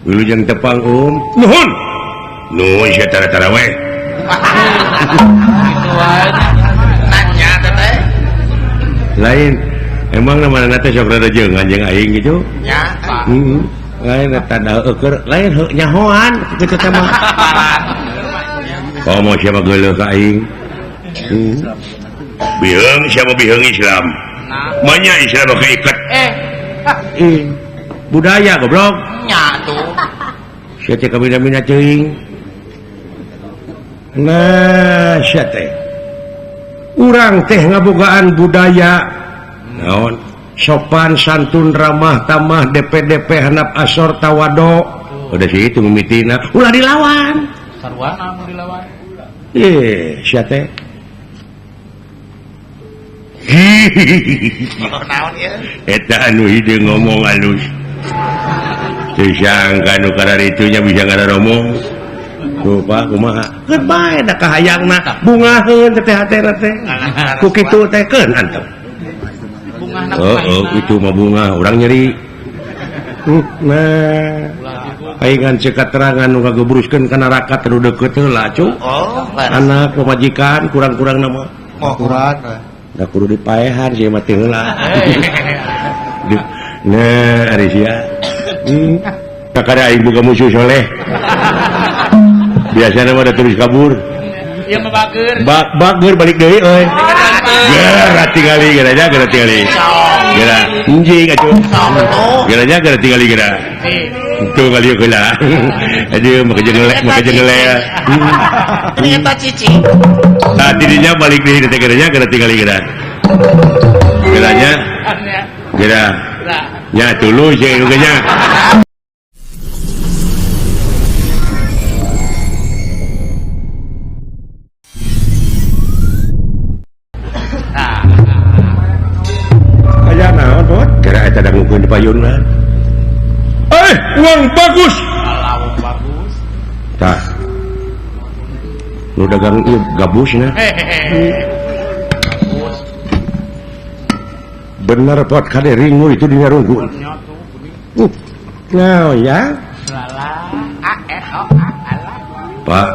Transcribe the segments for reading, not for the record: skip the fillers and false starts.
Wilujeng tepang Nuhun. Nuhun sia tara-tara we. Kitu wae. Nanya teh. Lain emang mana teh sok rada jeung anjing aing gitu. Nya. Heeh. Lain eta da eueur lain heuh nyahoan kitu teh mah. Komo siapa geuleuh ka aing. Biheung siapa biheung Islam. Manya Islam keikat. Budaya goblok. Nya tuh. Sia teh kabina-bina teuing. Nah, sia teh. Urang teh ngabogaan budaya. Naon? Sopan santun ramah tamah DPDP hanap asor tawado. Udah sih itu mimitina. Ulah dilawan. Sarwana mun dilawan. Sia teh. Eta anu hideung ngomong alus. Teu sangka nu kararitunya bisa ngararomong. Tuh Pak kumaha? Keun bae da kahayangna bungaheun teh hatena teh. Ku kitu teh keun antep. Bungahna oh, itu mah bunga urang nyeri. Nah, aing ceuk katerangan nu ngagebruskeun ka neraka teu deukeut heula cu. Anak pamajikan kurang-kurang nama. Oh, kurang. Da kudu dipaehan sia mah teu heula. Nah, ari sia. Kakara aing boga musuh soleh. Biasana mah da terus kabur. Ieu mah bager. Bager balik deui euy. Geura tingali geura nya geura tingali. Geura anjing atuh. Geura nya geura tingali geura. Tuh kali heula. Aduh make jengelek make jengelek. Ternyata cici. Tah tidinya balik deui teh geura nya geura tingali geura. Geura nya. Geura. Nya tuluy jeung nya. Aya naon, Bot? Geura eta dangukeun di payunna. Uang bagus. Alah, uang bagus. Tah. Nu dagang ieu gabusna. Bener pot kade ringu itu dina rungkun. Nah, ya. A E O A alah. Pak,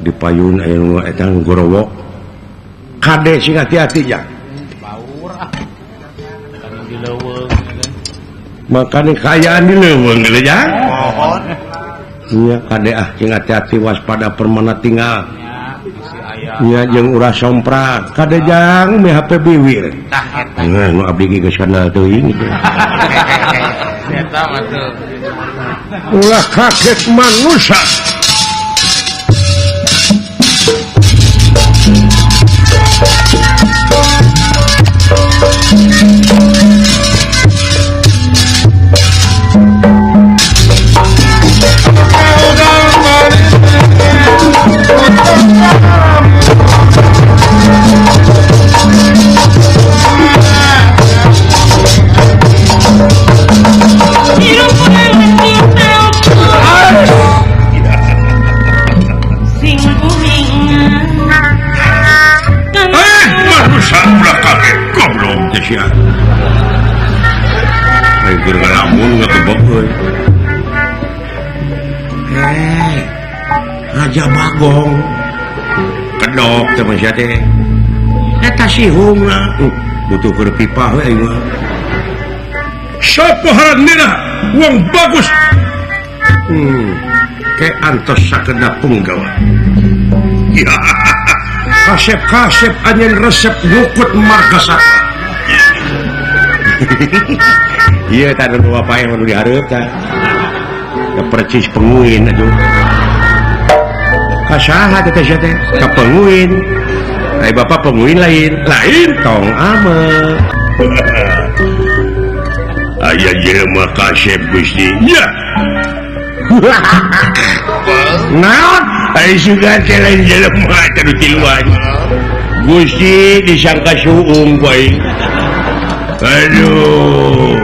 di payun aya nu eta gorowok. Kade sing hati-hati ya. Baur ah. Kan di leuweung. Makane kaayaan di leuweung geus ya. Mohon. Nya kade ah sing hati-hati waspada permana tinggal. Nya jeung ulah somprak kade jang me HP biwir. Tah eta. Nah, nu abdi ge geus kenal teuing gitu. Eta mah tuh. Ulah kaget manusia. Raja Bagong kedok teman sia teh eta sihungna butuh keur pipa we aing mah. Sapa haranna wong bagus. Ke antos sakedap punggawa. Ya. Kasep-kasep anjeun resep ngukut margasaka. Ieu tah nu bapak yang nu dihareup tah. Da percis penguin aduh. Kasaha teh sia teh? Ka penguin. Ai bapak penguin lain. Lain tong ame. Aya jelema kasep Gusti. Ya. Naon? Ai sugan teh lain jelema teh nu tiluan. Gusti disangka suung ku aing. Aduh.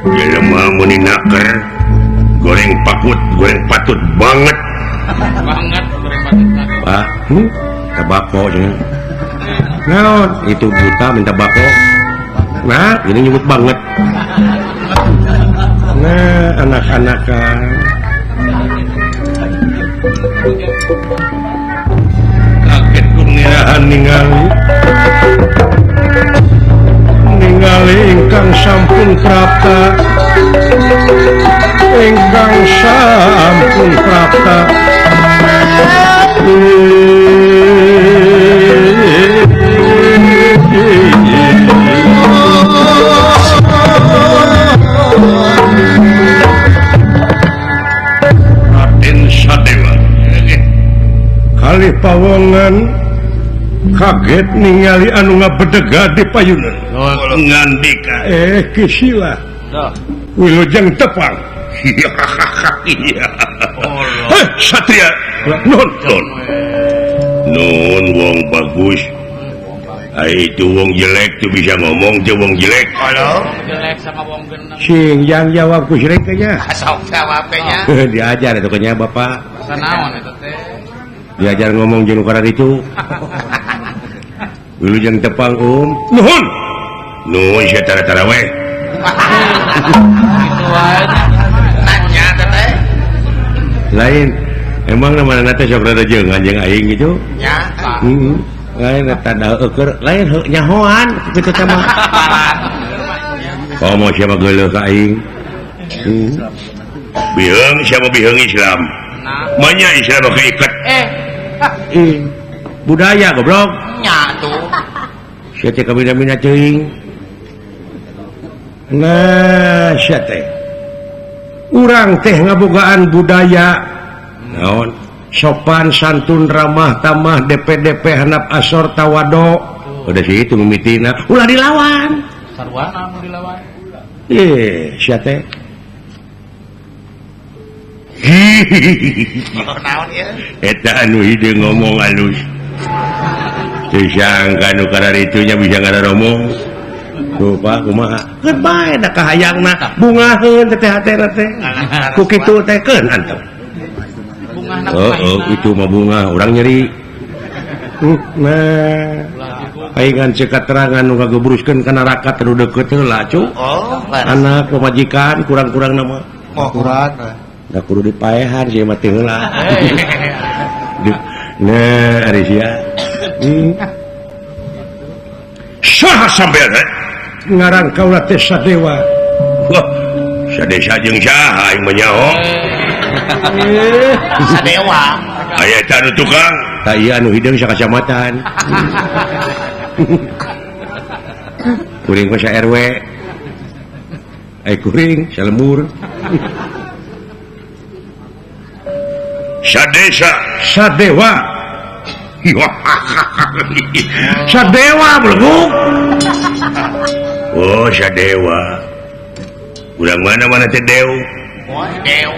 Jelema mun naker goreng pakut, goreng patut banget. Banget goreng patut. Pak, tabako cenah. Naon? Itu buta minta bako. Nah, ini nyebut banget. Nah, anak-anakan. Kaget kungirahan ningali. Ningali ingkang sampun prapta. Ingkang sampun prapta. Raden Sadewa kalih pawongan kaget ningali anu ngabedega di payunan. Ngandika Kisila wilujeng tepang. Heh Satria nun nun wong bagus. Ai itu wong jelek tuh bisa ngomong tuh wong jelek. Halo. Jelek sama wong geneng. Sing yang jawab ku sirik nya. Sok jawab nya. Diajar itu nya Bapak. Sanaon eta teh. Diajar ngomong jeung nu itu. Wilujeng tepang Um. Nuhun. Nuhun sia tara-tara we. Kitu wae. Nanya teh. Lain emang mana teh sok rada jeung anjing aing gitu. Nya. Heeh. Lain eta da eueur lain nyahoan kitu teh mah. Komo siapa geuleuh ka aing. Biheung siapa biheung Islam. Manya Islam make iket. Budaya goblok. Nya tuh. Sia teh kabina-bina teuing. Nah, sia teh. Urang teh ngabogaan budaya. Naon? Sopan santun ramah tamah DPDP hanap asor tawado. Udah sih itu mimitina. Ulah dilawan. Sarwana mau dilawan. Sia teh. Naon ieu? Eta anu hideung ngomong alus. Teu sangka nu kararitunya bisa ngararomong. Tuh Pak kumaha? Keun bae da kahayangna bungaheun teh hatena teh. Ku kitu teh keun antep. Oh, itu mah bunga urang nyeri. Nah, aing ceuk katerangan nu ngagebruskeun ka neraka teu deukeut heula cu. Anak pamajikan kurang-kurang nama. Oh, kurang. Da kudu dipaehan sia mah teu heula. Nah, ari sia. Saha sampean ngaran kaula teh Sadewa. Wah, sadesa jeung saha aing mah nyaho. Sadewa. Aya eta anu tukang. Tah ieu anu hideung sakacamatan. Kuring mah sa RW. Ai kuring salembur. Sadesa Sadewa. Sadewa belum. Oh, Sadewa. Urang mana-mana teh Dew. Oh, Dew.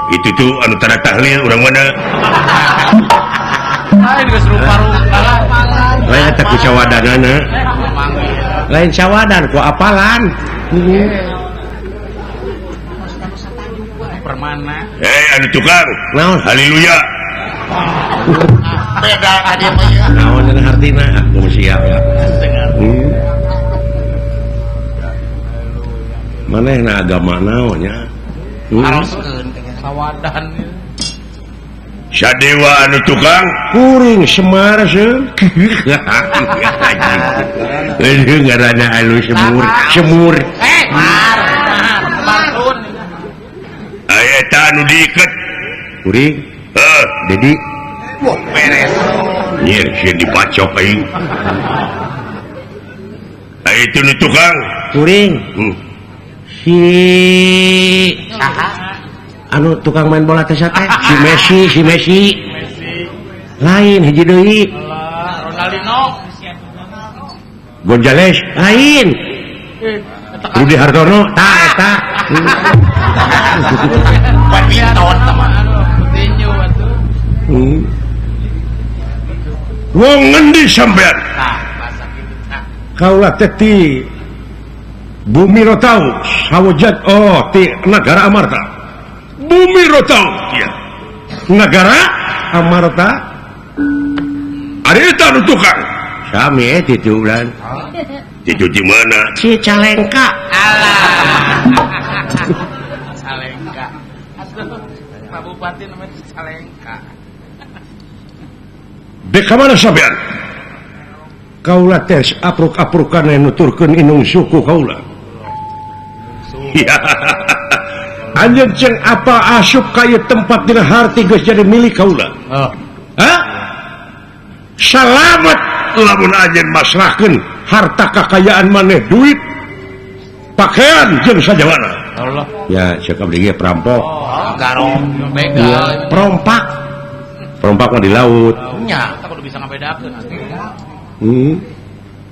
Itu tuh anu tanda tahlil urang mana? Lain geus rupa-rupa. Lain eta ku cawadanana. Lain cawadan ku apalan. Permana. Anu tukang. Naon? Haleluya. Beda tadi mah ieu. Naon cenah artina? Aku siap ya. Manehna agama naon nya? Haroskeun sawadan. Sadewa anu tukang kuring Semar seun. Leuh ngaranna anu semur, semur. Mar. Marun. Aya eta anu diiket. Kuring. Heuh, Dedi. Wah, beres. Nyir sieun dibacok aing. Aya itu nu tukang kuring. Si saha? Anu tukang main bola teh teh si Messi, si Messi. Lain hiji deui. Ronaldinho. Gonzales lain. Rudi Hartono tah eta. Badminton teman. Tinju atuh. Wong ngendi sampean? Tah, bahasa kitu tah. Kaula teh ti Bumi Rotau, Sawujad, oh ti negara Amarta. Bumi Rotau, iya. Negara Amarta. Ari eta nu tukang. Sami titu bulan. Titu di mana? Cicalengka. Alah. Cicalengka. Pak Bupati namanya Cicalengka. Dek ka mana sampean? Kaula teh apruk-aprukan nuturkeun inung suku kaula. Ya. Anjeun ceng apa asup ka ieu tempat dina harti geus jadi milik kaula. Oh. Hah? Salamet lamun anjeun masrahkeun harta kakayaan maneh duit, pakaian jeung sajawana. Allah. Ya, cek abdi ge perampok. Oh, garong, begal. Perompak. Perompak mah di laut. Nya, kita kudu bisa ngabedakeun.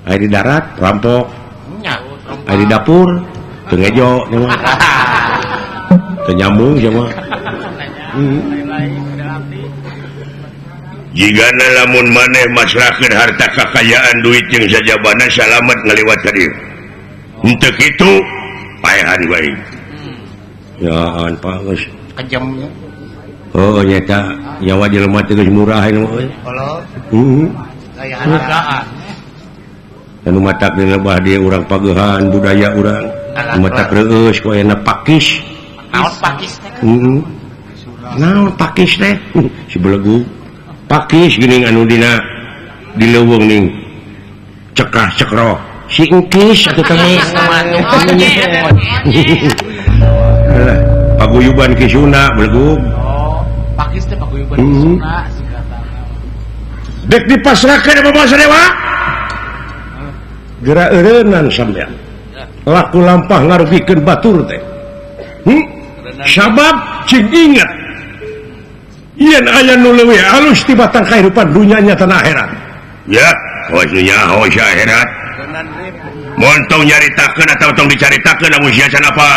Aya di darat perampok. Nya, aya di dapur teu ngejo nya mah. Teu nyambung sia mah. Jigana lamun maneh masrahkeun harta kakayaan duit jeung sajabana salamet ngaliwat ka dieu. Henteu kitu paehan bae. Ya an Pak geus kejamnya. Oh nyata nyawa jelema teh geus murah ieu mah euy. Halo. Hargaan. Anu matak di lebah dia urang pagehan budaya urang. Anu matak reueus ku ayeuna pakis. Naon pakis teh? Heeh. Naon pakis teh? Si belegu. Pakis geuning anu dina di leuweung ning cekah cekroh. Si engkis atuh teh. Alah, paguyuban Ki Sunda belegu. Oh, pakis teh paguyuban Ki Sunda. Dek dipasrahkeun apa Sadewa? Geura eureunnan sampean. Laku lampah ngarugikeun batur teh. Sabab cing inget yen aya nu leuwih alus tibatan kahirupan dunya nya tanah akhirat. Ya, hosnya hos akhirat. Mun tong nyaritakeun atawa tong dicaritakeun lamun sia can apa?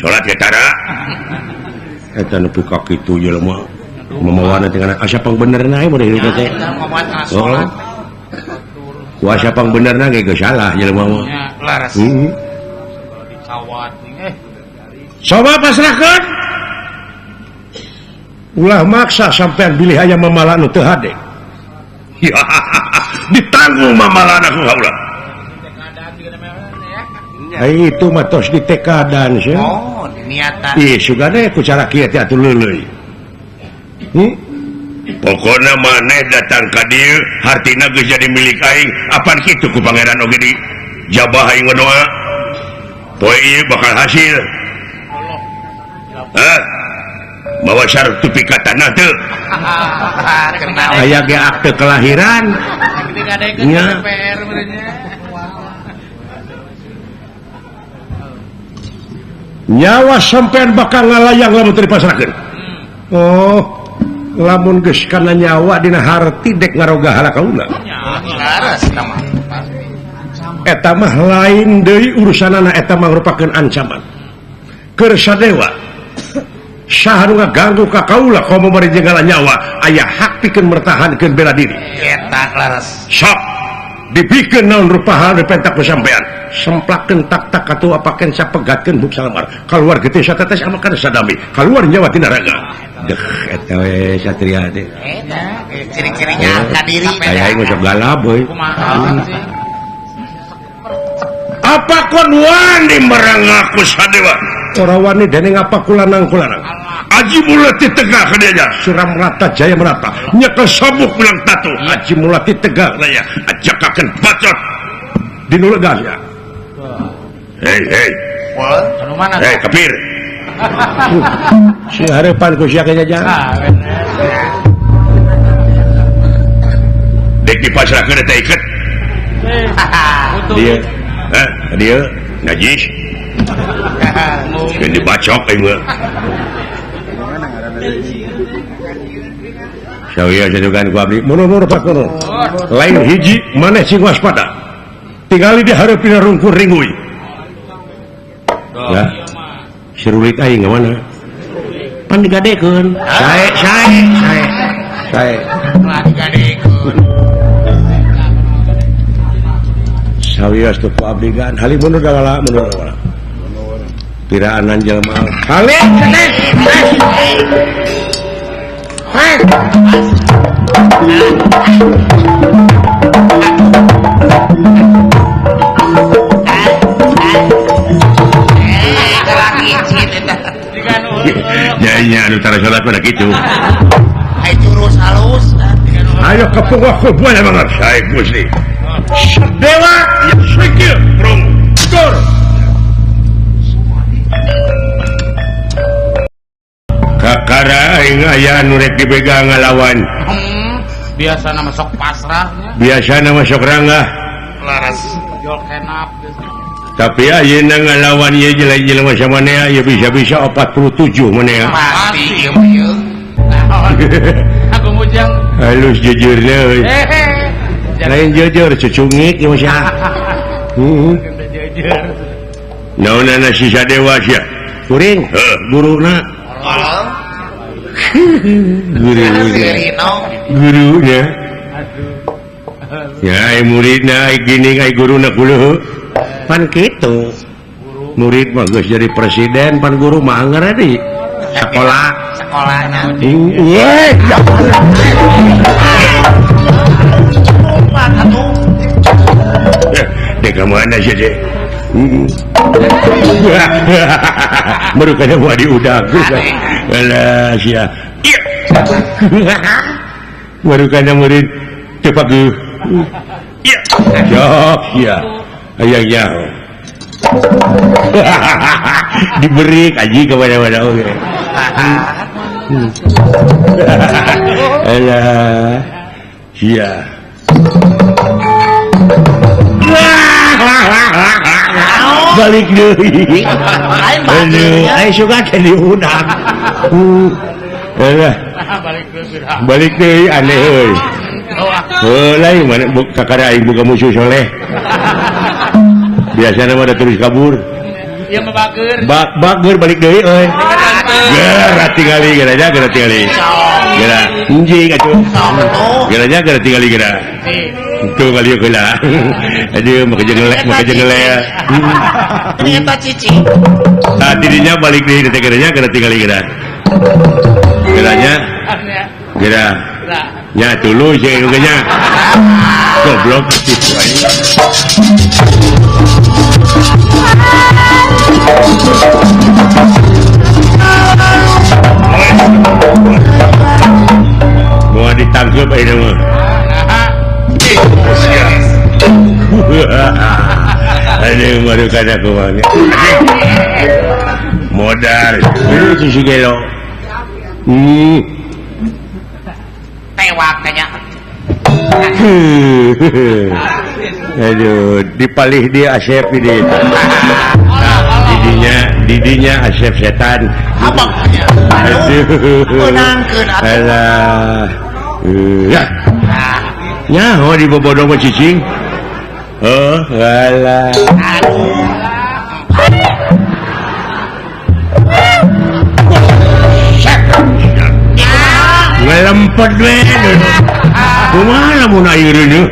Salat ge tara. Eta nepi ka kitu jelema. Mamawana teh kana asa pangbenerna we mun hirup teh. Oh. Ku asa pangbenerna ge geus salah jelema mah. Laras. Heeh. Dikawat nih. Coba pasrahkeun. Ulah maksa sampean bilih aya mamala nu teu hade. Ya, ditanggung mamalana ku kaula. Ai itu mah tos ditekadan sia. Oh, niatan. Ih, sugane ku cara kieu teh atuh leuleuy. Pokona maneh datang ka dieu hartina geus jadi milik aing apan kitu ku pangeran oge di jabah aing doa poe ieu bakal hasil. Hah? Bawa sertifikat tanah teu? Aya ge akte kelahiran. Nya. Nyawa sampean bakal ngalayang lamun teu dipasrahkeun. Oh, lamun geus kana nyawa dina harti dek ngaroga hala kaula. Eta mah lain deui urusanana, eta mah ngrupakeun ancaman. Keur Sadewa saha nu ngaganggu ka kaula komo bari jeung nyawa aya hak pikeun mertahankeun bela diri. Eta laras. Sok dibikeun naon rupa hal dipentak ku sampean. Semplakeun tak-tak atuh apakeun sapegatkeun buk salamar. Kaluar getih satetes amakan sadami. Kaluar nyawa tina raga. Deh eta we satria teh. Eta ciri-cirinya ka diri. Aya aing sok galap euy. Apa kon wani merang aku Sadewa? Ora wani dening apa kulanang-kulanang. Aji mulati tegak ka dieu. Suram rata jaya merata. Nyekel sabuk ulang tatu. Aji mulati tegak raya. Ajakakeun bacot dinu legas ya. Hei hei. Anu mana? Hei kafir. Sing harepan ku sia jajang. Dek dipasrahkeun eta iket. Dieu. Hah, dieu najis. Sieun dibacok aing mah. Sawieu sajukan ku abdi. Mundur Pak mundur. Lain hiji maneh sing waspada. Tingali di hareupeun rungkur ringui. Ya. Serulit aing ka mana? Pan digadekeun. Sae sae sae. Sae. Digadekeun. Sawios teu ku abdi gan. Halim mundur dawala mundur dawala. Piraanan jelema. Halim. Nya anu tara salat mah kitu. Ai jurus halus. Ayo kepunggah kubuan banget saya Gusti. Dewa sikil prung. Tur. Kakara aing aya nu rek dibegang ngalawan. Biasana mah sok pasrahnya. Biasana mah sok ranggah. Laras jol kenap. Tapi ayeuna ngalawan ieu jelema samanea ieu bisa-bisa 47 manea. Pasti ieu mah ieu. Aku mujang. Halus jujurna euy. Lain jujur cucungit ieu mah sia. Heeh. Naonana si Sadewa sia? Kuring, heuh, guruna. Gurunya. Ya ai muridna ai gini ai guruna kuluh. Pan kitu. Murid mah geus jadi presiden, pan guru mah anggar di sekolah. Sekolahna. Ieu. Dek ka mana sih, Dek? Baru kana mau diudag. Alah sia. Baru kana murid teu paguh. Jok sia. Ayang nyaho. Diberi kaji kepada-pada oge. Alah. Sia. Balik deui. Aduh, ai suka teh diudag. Alah. Balik deui aneh euy. Heuh lain mana kakara aing boga musuh soleh. Biasana mah da terus kabur. Ieu mah bager. Bager balik deui euy. Geura tingali geura nya geura tingali. Geura anjing atuh. Geura nya geura tingali geura. Tuh kali heula. Aduh make jengelek make jengelek. Ternyata cici. Tah tidinya balik deui teh geura nya geura tingali geura. Geura nya. Geura. Nya tuluy jeung ge nya. Goblok kitu anjing. Mau ditangkep ayeuna mah. Aduh baru kada kumaha. Modal. Ieu si gelo. Tewak kayaknya. Aduh, dipalih dia Asep ini. Nah, didinya Asep setan. Abangnya. Aduh. Menangkeun atuh. Alah. Ya. Nyaho di bobodong mah cicing. Oh, alah. Aduh. Ngelempet we. Kumaha lamun ayeuna deui?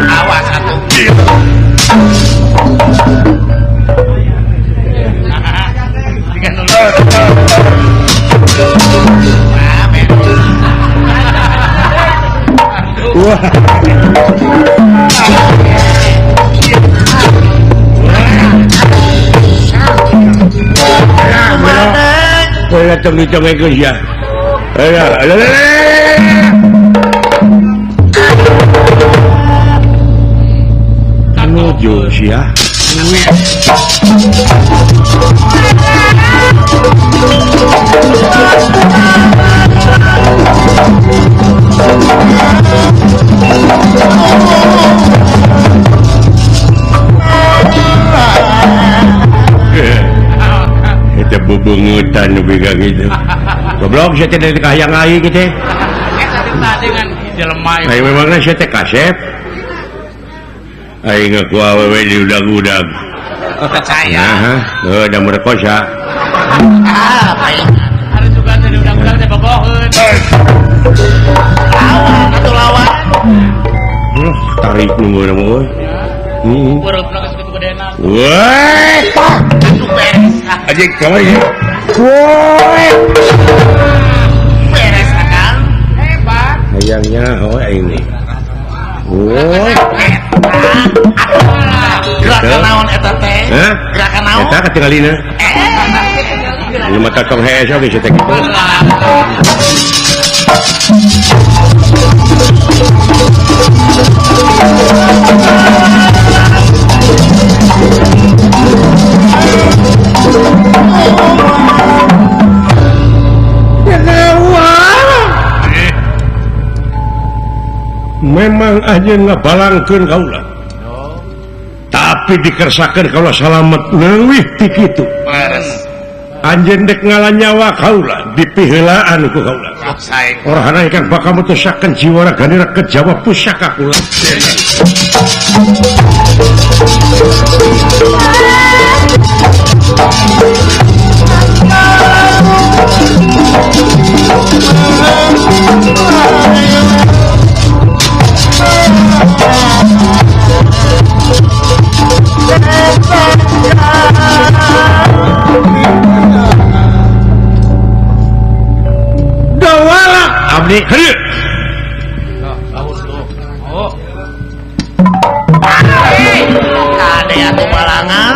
Awas atuh. Wah. Wala tong dicongek ya. Alah, alah. Nuju sia. Eta bubungutan nu biga gitu. Goblok sia teh dari kahayang aing kitu. Eta tadi ngan jelema. Aing memangna sia teh kasep. Aing ngaku awewe diudag-udag. Percaya. Heuh da merkosa. Ah, paingan. Harus juga teh diundang-undang teh boboheun. Lawan atuh lawan. Tarik nu mah euy. Heeh. Beureup geus kitu gedena. Woi, atuh beres. Anjing kamari. Woi. Beres akang. Hebat. Hayangnya oh ini. Woi. Gerakan naon eta teh? Gerakan naon? Eta katingalina. Ini mata tong hees oge sia teh kitu. Memang aja ngabalangkeun kaula. Tapi dikersakeun kaula salamet leuwih ti kitu. Anjeun dek ngalah nyawa kaula dipiheulaan ku kaula. Orahana ingkang bakal mutusakeun jiwa raganira ke Jawa pusaka kula. Dawala abdi heuh. Oh. Kade atuh balangan.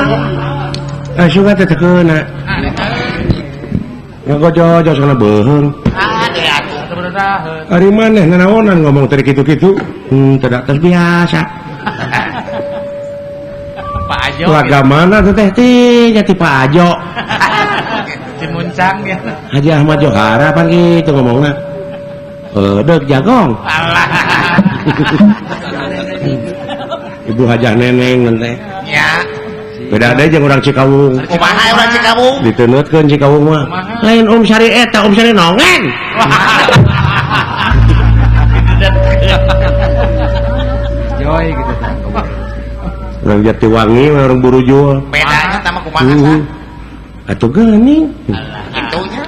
Asuga teh teu keuna. Ngagojo-jo sana beuheung. Kade atuh teu. Ari maneh nanaonan ngomong teh kitu-kitu. Tidak terbiasa. Pak Ajo. Laga mana tuh teh ti jati Pak Ajo. Cimuncang ya. Haji Ahmad Johara pan gitu ngomongna. Deuk jagong. Alah. Ibu Hajah Neneng teh. Ya. Beda deui jeung urang Cikawung. Kumaha urang Cikawung? Diteunutkeun Cikawung mah. Lain Om Sari eta, Om Sari nongen. Joy gitu. Urang Jatiwangi urang Burujul. Bedanya tah mah kumaha sah? Atuh geuning. Kitunya.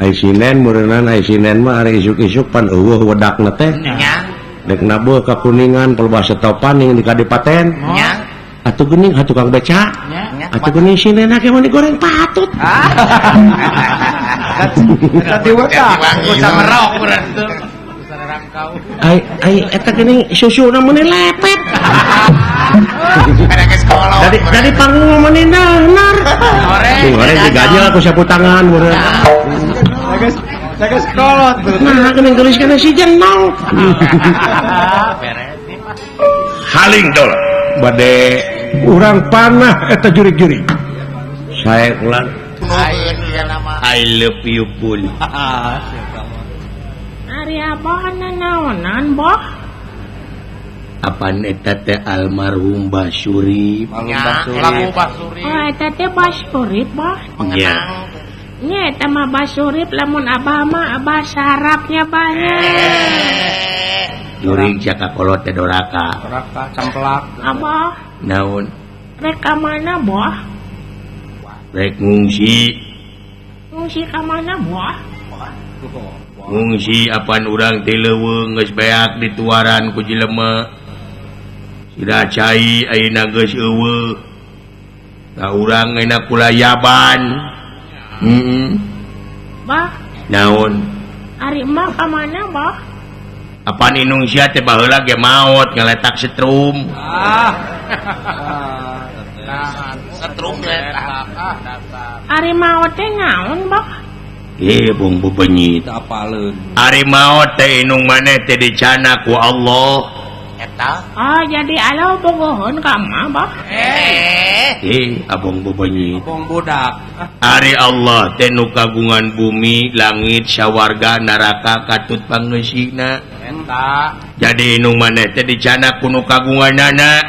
Ai sinen meureunnan ai sinen mah ari isuk-isuk pan eueuh wedakna teh. Nya. Dek nabuh ka Kuningan pelbah setopan ning di kadipaten. Nya. Atuh geuning ha tukang beca. Nya. Atuh geuning sinena ke mah digoreng patut. Tadi wedak. Bocah merok urang teh. Ai ai eta geuning susuna meuni lepet. Dari dari panggung meuni nanar. Goreng digajel ku sapu tangan meureun. Geus kolot. Nah geuning geulis kana si jenong. Haling dol. Bade urang panah eta jurig-jurig. Sae ulang. I love you pun. Ari abah nanaonan boh? Apaan eta teh almarhum Basurip? Lagu Basurip. Oh eta teh Basurip boh. Nya. Nya eta mah Basurip lamun abah mah abah sarapnya banyak. Jurig jaka kolot teh doraka. Doraka camplak. Abah. Naon? Rek ka mana boh? Rek ngungsi. Ngungsi ka mana boh? Ngungsi apan urang teh leuweung geus beak dituaran ku jelema. Sida cai ayeuna geus eueuh. Ka urang ayeuna kulayaban. Heeh. Bah. Naon? Ari emak ka mana, Bah? Apan inung sia teh baheula ge maot ngaletak setrum. Ah. Setrum letak. Ari maot teh naon, Bah? Bung bebenyit. Apaleun. Ari maot teh inung maneh teh dicana ku Allah. Eta. Oh, jadi Allah bogoheun ka emak, Bah? Abong bebenyit. Abong budak. Ari Allah teh nu kagungan bumi, langit, sawarga, neraka katut pangeusina. Eta. Jadi inung maneh teh dicana ku nu kagunganana.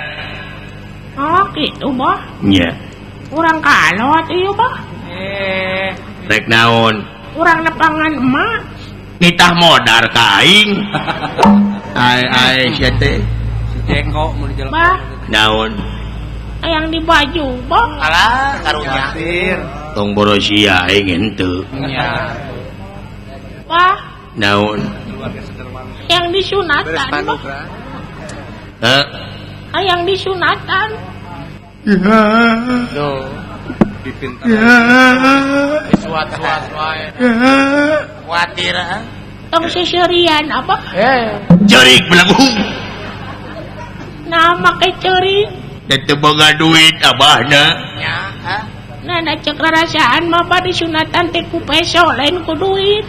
Oh, kitu, Bah. Nya. Urang kalot ieu, Bah. Rek naon? Urang nepangan emak. Nitah modar ka aing. Ai ai sia teh. Si jengko mun di jalan. Bah. Naon? Hayang di baju bah. Alah karunya. Tong borosia aing henteu. Nya. Wah. Naon? Hayang disunatan bah. Hah? Hayang disunatan. Duh. Dipintar. Suat-suat wae. Kuatir ah. Tong seserian apa? Cerik belagu. Nah make cerik. Da teu boga duit abahna. Nya, ah. Nah da cek rarasaan mah bah disunatan teh ku peso lain ku duit.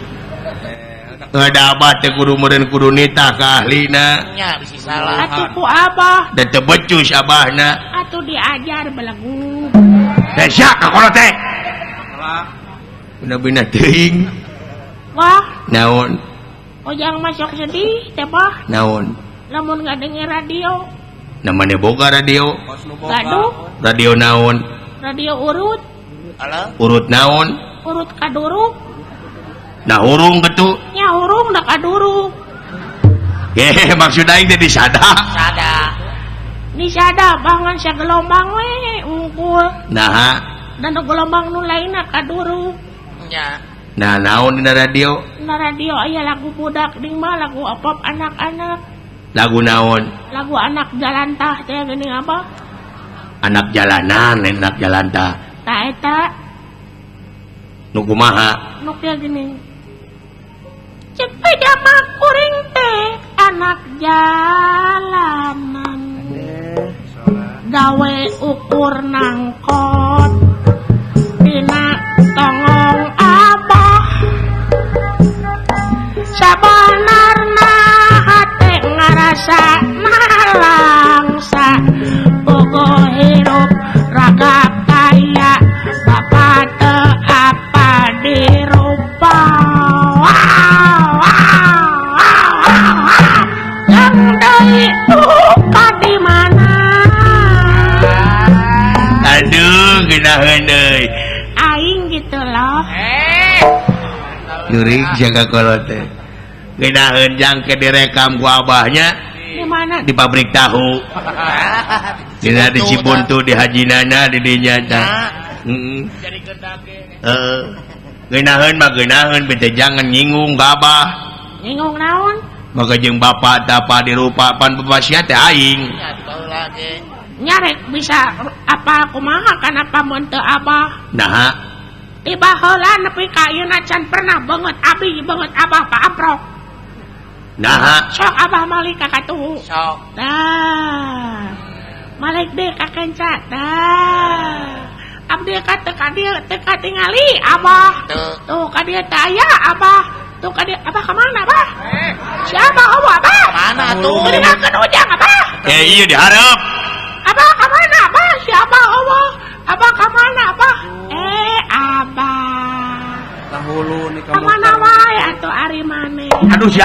Da abah teh kudu meureun kudu nitah ka ahlina. Nya bisi salah. Atuh ku abah. Da teu becus abahna. Atuh diajar belagu. Teh sia ka kolot teh. Bina-bina teuing. Wah. Naon? Ojang masuk sedih teh bah. Naon? Lamun ngadenger radio. Namanya boga radio. Gaduh. Radio naon? Radio urut. Alah. Urut naon? Urut kaduruk. Nah hurung betu. Nya hurung da kaduruk. Heh, maksud aing teh disada. Sada. Disada bangan sagelombang we unggul. Nah. Dan gelombang nu lainna kaduruk. Nya. Nah naon dina radio? Dina radio aya lagu budak ding mah lagu pop anak-anak. Lagu naon? Lagu anak jalantah teh geuning apa? Anak jalanan, lain anak jalantah. Tah eta. Nu kumaha? Nu kieu geuning. Cek pajama kuring teh anak jalanan. Gawe ukur nangkot dina tongong abah. Sabanarna hate ngarasa nalangsa bogo hirup raga kaya bapak teu apa dirupa. Wow, wow, wow, wow. Yang deui duka di mana? Aduh, geunaheun deui. Aing gitu loh. Jurig jaga kolot teh. Geunaheun jangke direkam ku abahnya. Di mana? Di pabrik tahu. Dina di Cibuntu di Hajinana di dinya tah. Heeh. Jadi gendage. Heeh. Geunaheun mah geunaheun bete jangan nyinggung ka abah. Nyinggung naon? Maka jeung bapak tapa dirupa pan bapak teh aing. Nya dibaheula ge. Nyarek bisa apa kumaha kana mun teu abah. Naha? Tiba heula nepi ka ayeuna can pernah beungeut abi beungeut abah paamprok. Naha? Sok abah malik ka katuhu. Sok. Tah. Malik deui ka kenca. Tah. Abdi ka teu ka dieu teu katingali abah. Tuh ka dieu teh aya abah. Tuh ka dieu abah ka mana abah? Siapa abah abah? Mana tuh? Beungeutkeun ujang abah. Eh ieu dihareup. Abah ka mana abah? Siapa abah? Abah ka mana abah? Eh abah. Dahulu nih kamu. Ka mana wae atuh ari maneh? Aduh sia.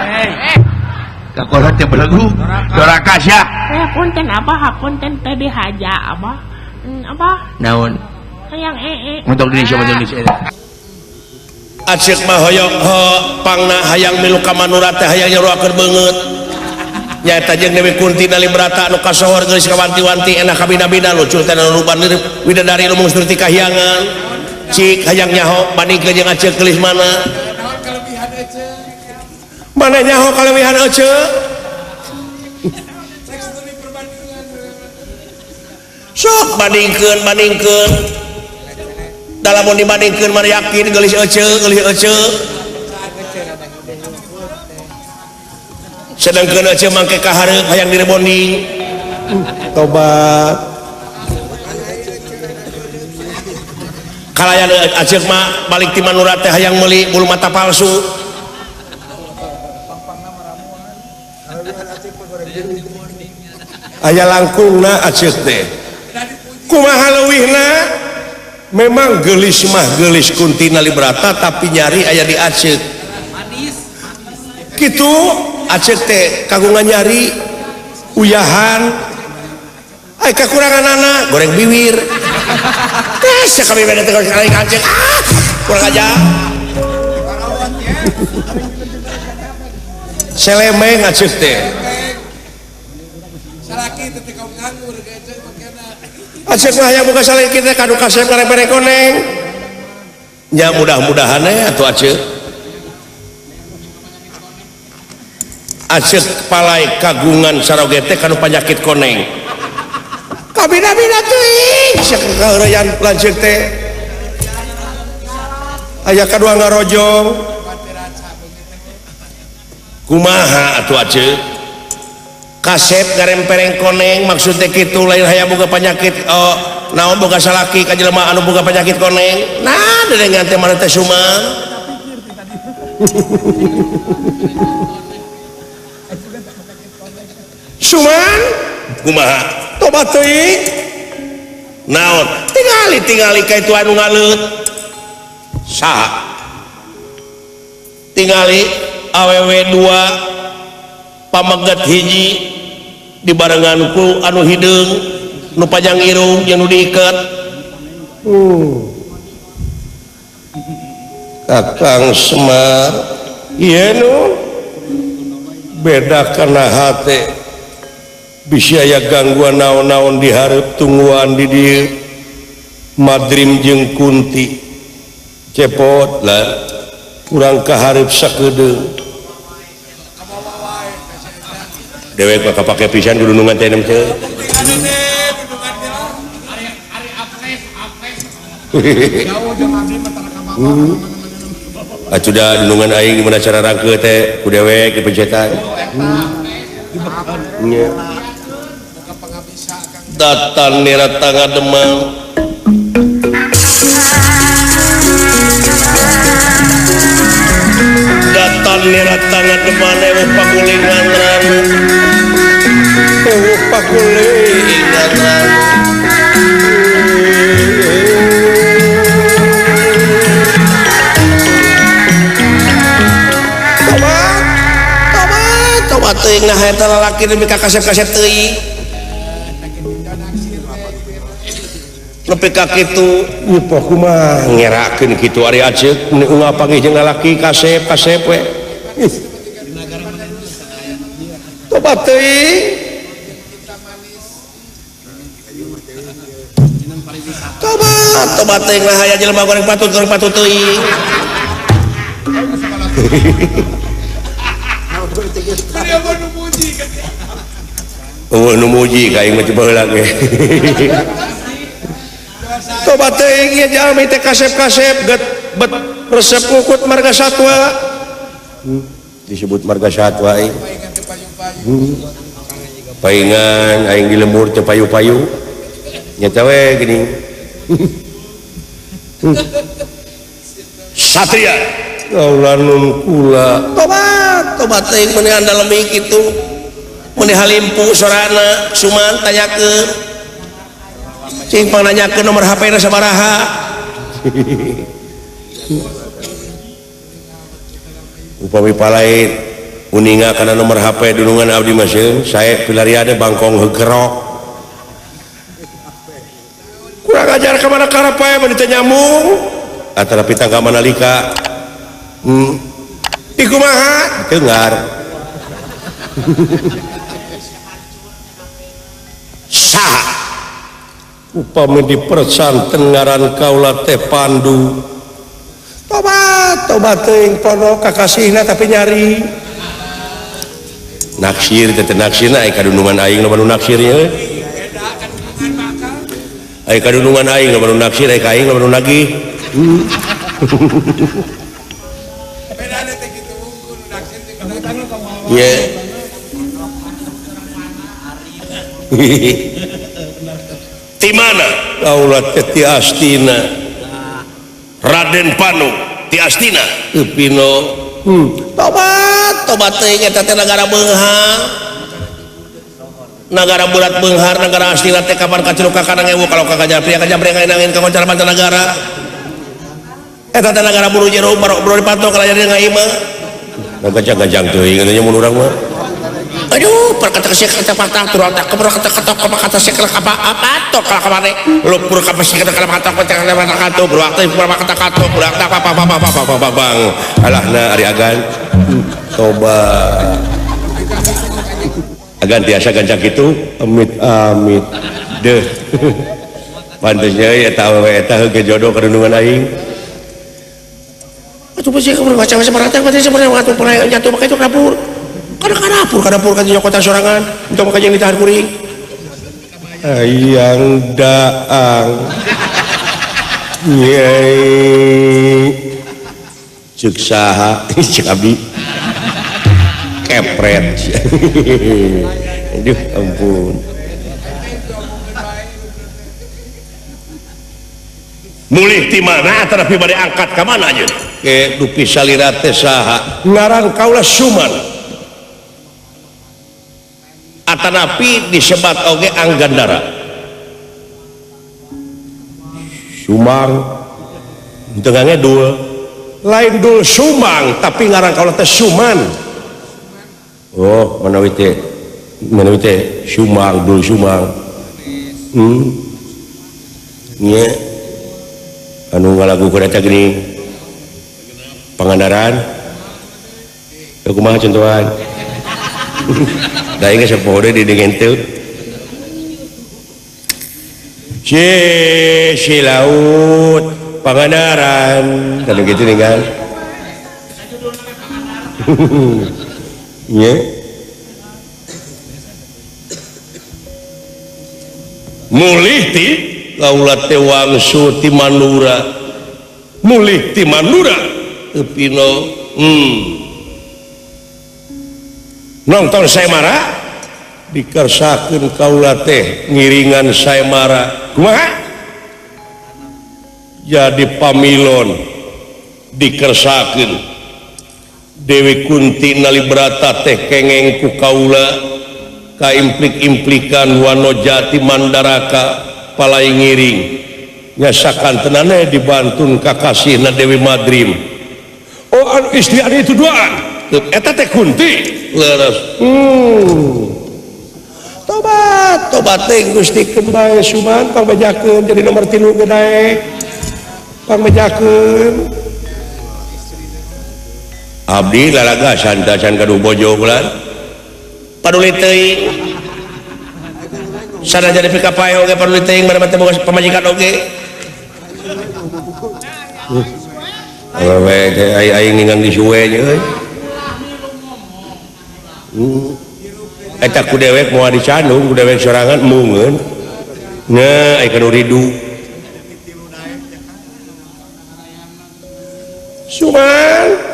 Ka kolot teh belegu. Doraka sia. Eh punten abah, punten teh dihaja abah. Abah. Naon? Hayang ee. Untuk diri siapa Indonesia. Aceuk mah hoyong pangna hayang milu ka Manura teh hayang nyaruakeun beungeut. Nyaeta jeung Dewi Kunti Nalibrata anu kasohor geulis kawanti-wanti enak kabina-bina lucu teh anu ruban widadari lumung surti kahyangan. Cik hayang nyaho bandingkeun jeung Aceuk geulis mana? Mana nyaho kaleuwihan Aceuk? Sok bandingkeun bandingkeun. Lamun dibandingkeun mah yakin geulis eceu geulis eceu. Sedangkeun eceu mangke ka hareup hayang direbonding. Tobat. Kalayan aceuk mah balik ti Manura teh hayang meuli bulu mata palsu. Aya langkungna aceuk teh. Kumaha leuwihna? Memang gelis mah gelis Kunti Nalibrata tapi nyari aya di Aceuk. Kitu Aceuk teh kagungan nyari uyahan. Ai kakurangan anak goreng biwir. Teh sakami beda teh goreng Aceuk. Ah, kurang aja. Selemeng Aceuk teh. Acek mah hayang boga salaki teh kanu kasep ngarempereng koneng. Nya mudah-mudahan we atuh acek. Acek palai kagungan saroge teh kanu panyakit koneng. Kabina-bina teuing sia kaheureuyan lanceuk teh. Aya kadua ngarojong. Kumaha atuh acek? Kasep ngarempereng koneng maksudnya kitu lain hayang boga panyakit oh, naon boga salaki ka jelema anu boga panyakit koneng. Nah dedengan teh mana teh sumang. Sumang kumaha? Tobat teuing. Naon? Tingali ka itu anu ngaleut. Saha? Tingali awewe dua pameget hiji dibarenganku anu hideung nu panjang irung jeung nu diiket. Kakang Semar ieu nu beda kana hate bisi aya gangguan naon-naon di hareup tungguan di dieu Madrim jeung Kunti cepot lah kurang ka hareup sakedeung dewek mah kapake pisan gunungan teh teh. Atuh da dunungan aing di mana cara rangke teh ku dewek dipencetan. Nya. Datan nira tangga demang. Datan nira tangga demang ewu pakulingan ranu. Ewu pakulingan ranu. Tobat, tobat, tobat teuing nah eta lalaki nepi ka kasep-kasep teuing. Nepi ka kitu, ieu kumaha ngerakeun kitu ari aceuk mun unggal panggih jeung lalaki kasep-kasep we. Tobat teuing. Tobat, tobat teuing lah aya jelema goreng patut teuing. Eueuh nu muji ka aing mah baheula ge. Tobat teuing ieu jalmi teh kasep-kasep get bet resep ngukut marga satwa. Disebut marga satwa aing. Paingan aing di lembur teu payu-payu. Nyata we geuning. Satria kaula nun kula. Tobat, tobat teuing meuni andalemi kitu. Meuni halimpu sorana suman tanyakeun. Cing pangnanyakeun nomor HP na sabaraha. Upami palait uninga kana nomor HP dunungan abdi mah sieun sae pilariade bangkong heugerok. Kurang ajar ka mana karep bae mun teu nyambung. Atanapi tangka manalika. Di kumaha? Dengar. Saha? Upami dipersanten ngaran kaula teh Pandu. Tobat, tobat teuing pono kakasihna tapi nyari. Naksir teh naksirna aya kadunungan aing loba nu naksir nya. Aya kadunungan aing loba nu naksir, aya ka aing loba nu nagih. Ye. Ti mana? Kaula teh ti Astina. Raden Panu ti Astina. Pino. Tobat, tobat teuing eta teh nagara beunghar. Nagara bulat beunghar, nagara Astina teh kapan kacuruk ka kanang ewu kalau ka Gajah Pria ka Pria ka nangin ka koncar mancanagara. Eta teh nagara buru jero barok buru dipanto ka jadi ngaimah. Gajang-gajang teuing nya mun urang mah. Aduh, perkata kata patah turun tak kebro kata kata kata sekal apa apa to kala kamane lupur ka kata kata kata kata kata kata berwaktu kata kata berwaktu apa apa apa apa apa bang alahna ari agan toba agan tiasa gancang kitu amit amit deh. Pantasnya ya tahu eta heuh jodoh karundungan aing. Atuh pasti kamu baca-baca merata pasti sebenarnya waktu pernah jatuh pakai itu dapur. Kadang dapur kan nyokotan sorangan, untuk makan yang ditahan kuring. Ayang daang. Yeay. Cek saha cek abdi. Kepret. Aduh ampun. Mulih ti mana tetapi bade angkat ka mana aja. Ke dupi salira teh saha ngarang kaula Suman. Atanapi disebat oge Anggandara. Sumang tengahnya dua. Lain dul Sumang tapi ngarang kaula teh Suman. Oh, manawi teh Sumang dul Sumang. Nya anu ngalagukeun eta geuning Pangandaran. Kumaha contohan? Da geus sapoho deui di teu. Si laut Pangandaran tadi gitu nih kan. Nya. Mulih ti kaula teh wangsu ti Mandura. Mulih ti Mandura teu pino. Nonton sayembara dikersakeun kaula teh ngiringan sayembara. Kumaha? Jadi pamilon dikersakeun Dewi Kunti Nalibrata teh kengeng ku kaula kaimplik-implikan Wanojati Mandaraka palai ngiring nyasakan tenane dibantun kakasihna Dewi Madrim. Oh anu istri anu itu duaan eta teh Kunti leres. Tobat tobat teh Gusti keun bae Suman pangbejakeun jadi nomor 3 ge daek pangbejakeun. Abdi lalaga santasan gaduh bojo bulan paduli teuing sanajan pika pae oge paduli teuing mana teh boga pamajikan oge. Awewe teh aing ninggang di suwe euy. Eta ku dewek moal dicandung ku dewek sorangan mungeun. Nya ai kanu ridu. Suman.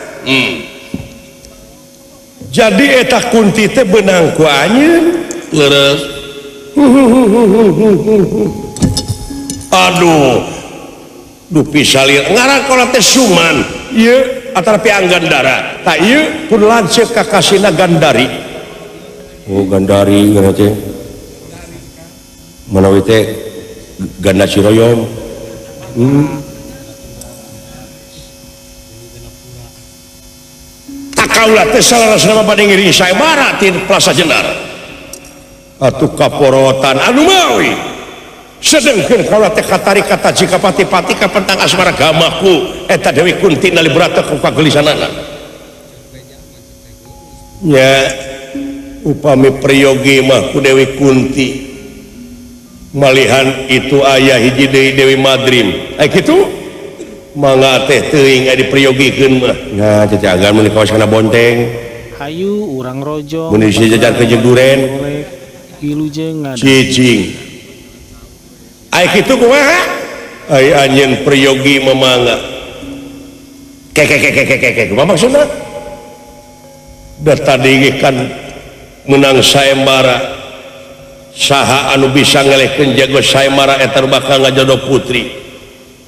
Jadi eta Kunti teh beunang ku anjeun leres. Aduh dupi salir ngarang kaula teh Suman ieu atanapi Anggandara tah ieu pun lanceuk ka kasina Gandari. Oh Gandari ngaran teh manawi teh Ganda Ciroyom. Kaula teh salarasna bade ngiring sayembara ti Plaza Jenar. Atuh kaporotan anu mawi. Sedengkeun kaula teh katarik kata jika pati-pati kapentang asmara gamaku eta Dewi Kunti Nalibrata ku kagelisanana. Nya upami priyogi mah ku Dewi Kunti. Malihan itu aya hiji deui Dewi Madrim. Ai kitu? Mangga teh teuing aya dipriyogikeun mah. Nah, cacagan mun kawas kana bonteng. Hayu urang rojong. Mun isi jajan ke jeung duren. Wilujeng ngadangu. Cicing. Ai kitu kumaha? Ai anjeun priyogi memangga. Ke ke ke ke ke ke kumaha maksudna? Da tadi kan menang sayembara. Saha anu bisa ngelehkeun jago sayembara eta bakal ngajodoh putri.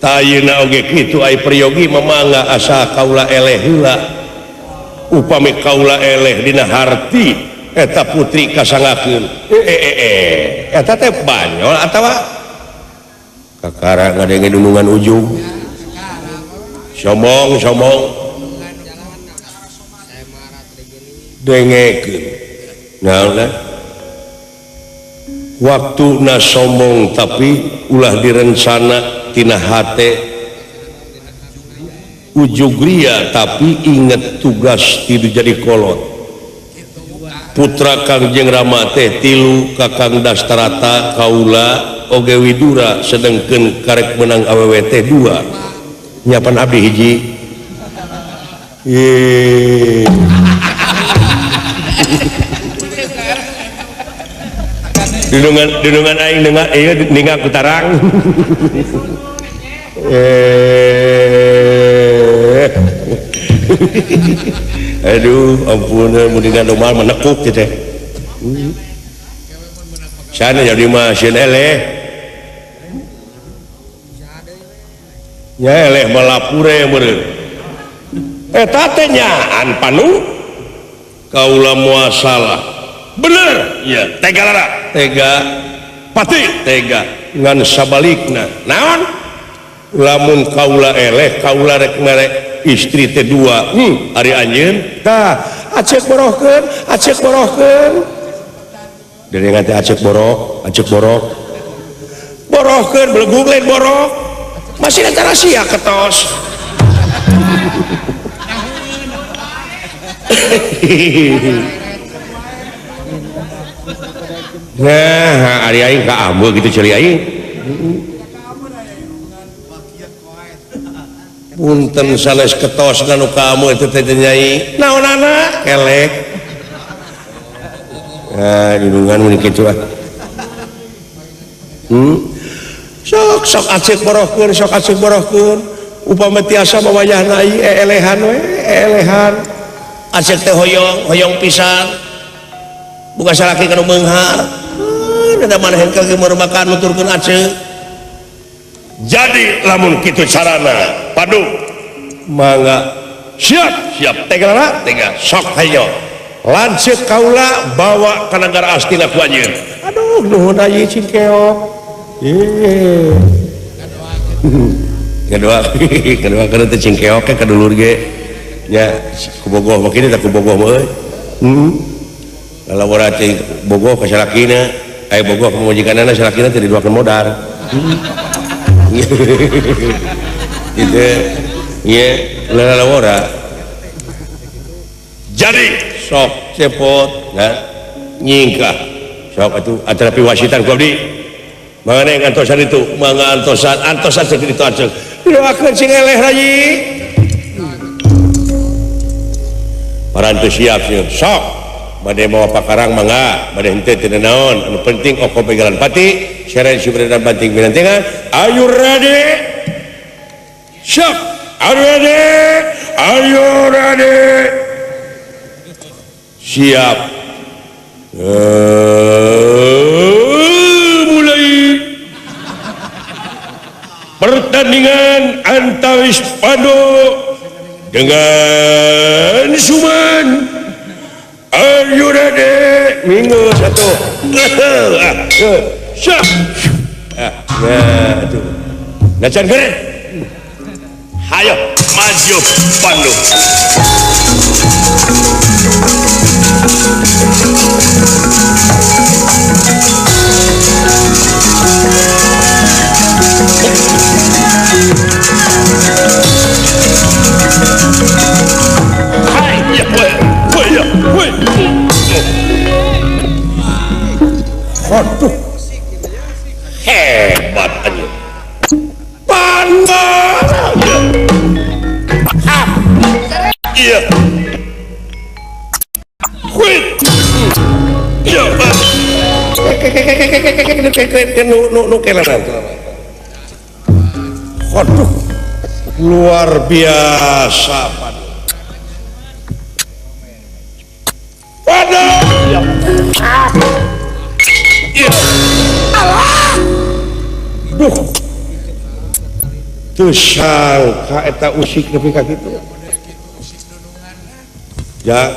Ayeuna oge kitu ai priyogi memangga asa kaula eleh heula. Upami kaula eleh dina harti eta putri kasangakeun. Eta teh banyol atawa kakara ngadenge dunungan ujung. Sombong sombong. Dengekeun. Naon lah? Waktuna sombong tapi ulah direncana tina hate ujug ria tapi inget tugas tidu jadi kolot. Putra Kangjeng Rama teh tilu Kakang Dastarata kaula oge Widura sedengkeun karek menang awewe teh 2 nyapan abdi hiji. Ye. Dunungan aing dengar ieu ninggal ku tarang. Aduh, ampun mun dina domal menekuk teh teh. Sana jadi mah sieun eleh. Nya eleh malapure meureun. Eta teh nyaan panu kaula moal salah. Bener ya, tega lara, tega pati, tega ngan sabalikna. Naon? Lamun kaula eleh, kaula rek mere istri teh 2. Ari anjeun tah acek borohkeun, acek borohkeun. Derengan teh acek borok, acek borok. Borohkeun belegug lain borok. Masih eta rahasia ketos. Nah, ari aing ka ameu gitu ceuli aing. Punten sanes ketos nu ka ameu teh teh nyai. Naonana? Kelek. Nah, dulungan mun kitu ah. Sok sok acek borohkeun, sok acek borohkeun. Upama tiasa mawayahna ieu elehan we, elehan. Acek teh hoyong, hoyong pisan. Buka salaki kanu beunghar. Da maneh ka ge makan nuturkeun acek. Jadi lamun kitu carana, padu mangga siap, siap tega lara, tega sok hayo. Lanceuk kaula bawa ka nagara Astina ku anjeun. Aduh, nuhun ayi cingkeok. Ye. Kedua, kedua kana teh cingkeok ka dulur ge. Nya ku bogoh mah kieu teh ku bogoh mah euy. Lalawara teh bogoh ka salakina, aya bogoh ka pamajikanana salakina teh diduakeun modar. Gitu ye lalawara. Jadi sok cepot nah nyingkah sok atuh atarapi wasitan ku abdi. Mangga antosan itu, mangga antosan, antosan cek ditu acek. Didoakeun sing eleh rayi. Parantos siap siap sok. Bade mawa pakarang mangga, bade henteu teu naon, anu penting oko pegalan pati, seren subredan banting binantengan. Are you ready? Siap. Are you ready? Are you ready? Siap. Mulai pertandingan antawis Pando dengan Suman. Are you ready? Minggu satu. Siap. Nah, itu. Nacan keren. Hayo maju Pandu. Hai ya, woi, woi, woi. Waduh, hebat aja. Pandu. Iya. Wih. Iya. Waduh, luar biasa Pandu. Pandu. Iya. Alah. Duh. Teu sangka eta usik nepi ka kitu. Ya.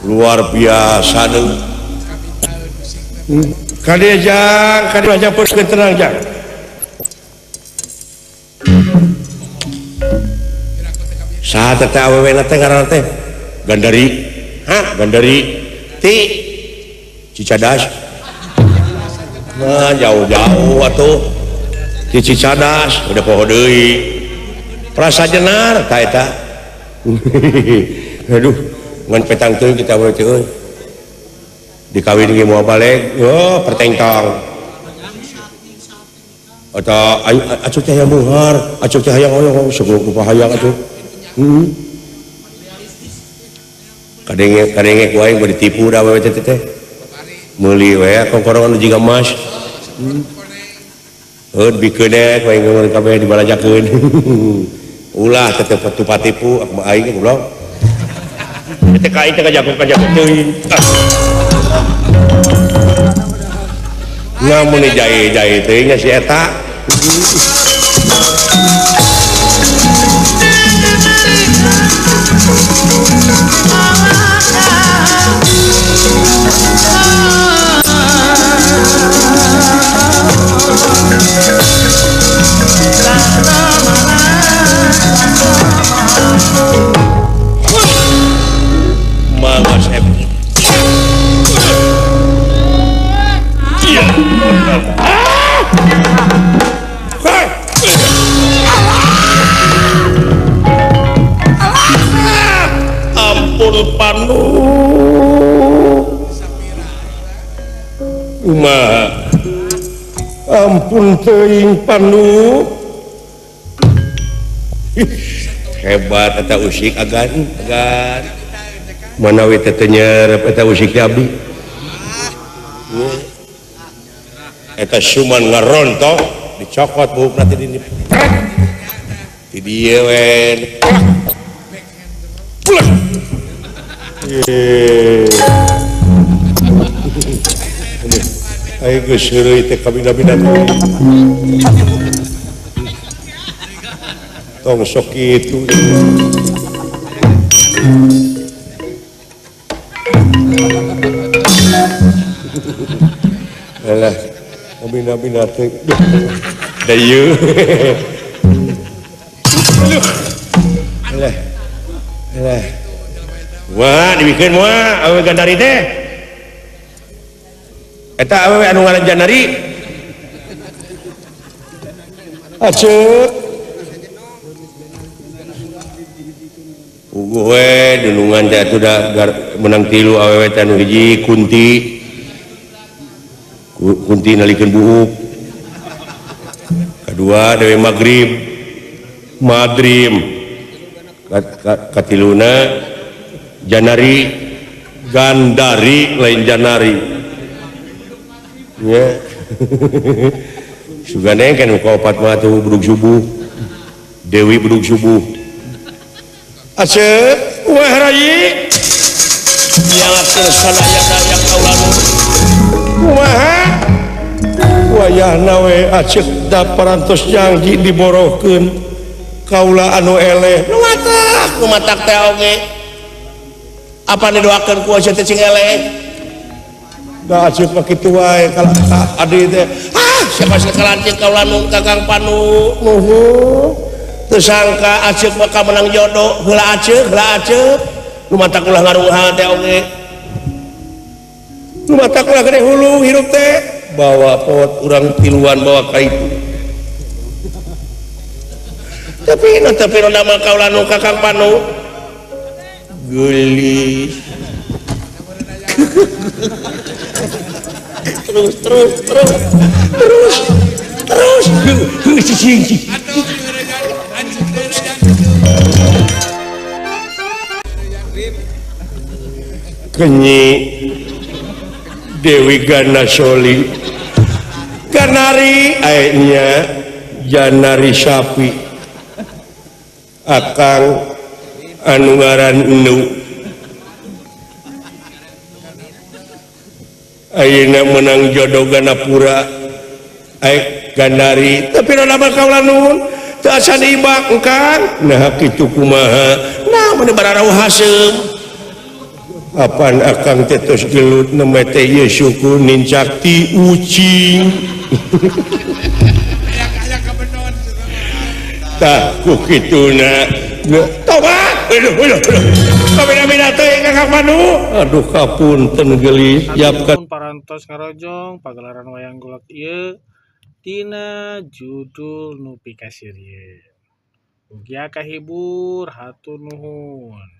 Luar biasa deui. Kade jang, kade jang peukeun tenang jang. Saha teh awewe na teh ngaranna teh? Gandari. Hah? Gandari ti Cicadas. Nah, jauh-jauh atuh. Ti Cicadas udah poho deui. Prasa jenar ta eta. Aduh, ngan petang teuing kita we teh euy. Dikawin ge moal balik, oh pertengtong. Atau ayo acuk teh hayang beunghar, acuk teh hayang oyong segala rupa hayang atuh. Kadenge kadenge ku aing bari ditipu da awewe teh teh. Meuli we kongkorongan jiga emas. Heuh bikeun ku aing ngomong kabeh dibalajakeun. Ulah tetep patipu aku mah aing goblok. Teh ka aing teh kajako-kajako teuing. Namun jahe-jahe teuing nya si eta. Malas em. Ampun panu. Kumaha? Ampun teuing panu. Hebat eta usik agan agan. Manawi teh teu nyerep eta usik teh abdi. Eta suman ngarontok dicokot buukna teh di di dieu we. Ayo geus heureuy teh kabina-bina teh. Tong sok kitu. Alah, kabina-bina teh. Da ieu. Alah. Alah. Wah, dibikeun moal awewe Gandari teh. Eta awewe anu ngaran Janari. Aceuk. Uguh we dunungan teh atuh da menang tilu awewe teh anu hiji Kunti. Kunti nalikeun buuk. Kadua Dewi Maghrib. Madrim. Katiluna Janari, Gandari lain Janari. Ya. Sugane kan ka opat mah tuh bedug subuh. Dewi bedug subuh. Aceuk, wah rayi. Nyalakeun sadaya-daya kaula nu. Kumaha? Wayahna we aceuk da parantos janji diborohkeun kaula anu eleh. Nu matak, nu matak teh oge. Apa didoakeun ku aceuk teh cing eleh? Da aceuk mah kitu wae ka adi teh. Ah, siapa sakalancik kaula nu Kakang Panu nuhun. Teu sangka aceuk mah ka menang jodoh, heula aceuk, heula aceuk. Nu matak ulah ngarunghal teh oge. Nu matak ulah gede hulu hirup teh. Bawa pot urang tiluan bawa ka itu. Tapi nu teu piro nama kaula nu Kakang Panu. Geulis. Terus terus terus terus terus cicing. Kenyi Dewi Ganasoli Ganari aeknya Janari sapi akang anu ngaran nu ayeuna menang jodoh Ganapura aek Gandari tapi nama kaula nuhun teu asa diibak engkang nah kitu kumaha nah mun bararauh haseum apan akang teh tos gelut nembe teh ieu suku nincak ti ucing tah ku kituna tobat aduh aduh kabina-bina teh Kakang Panu aduh kapunten geulis yapkan parantos ngarojong pagelaran wayang golek ieu tina judul nu pikasirieun. Mugia kahibur hatur nuhun.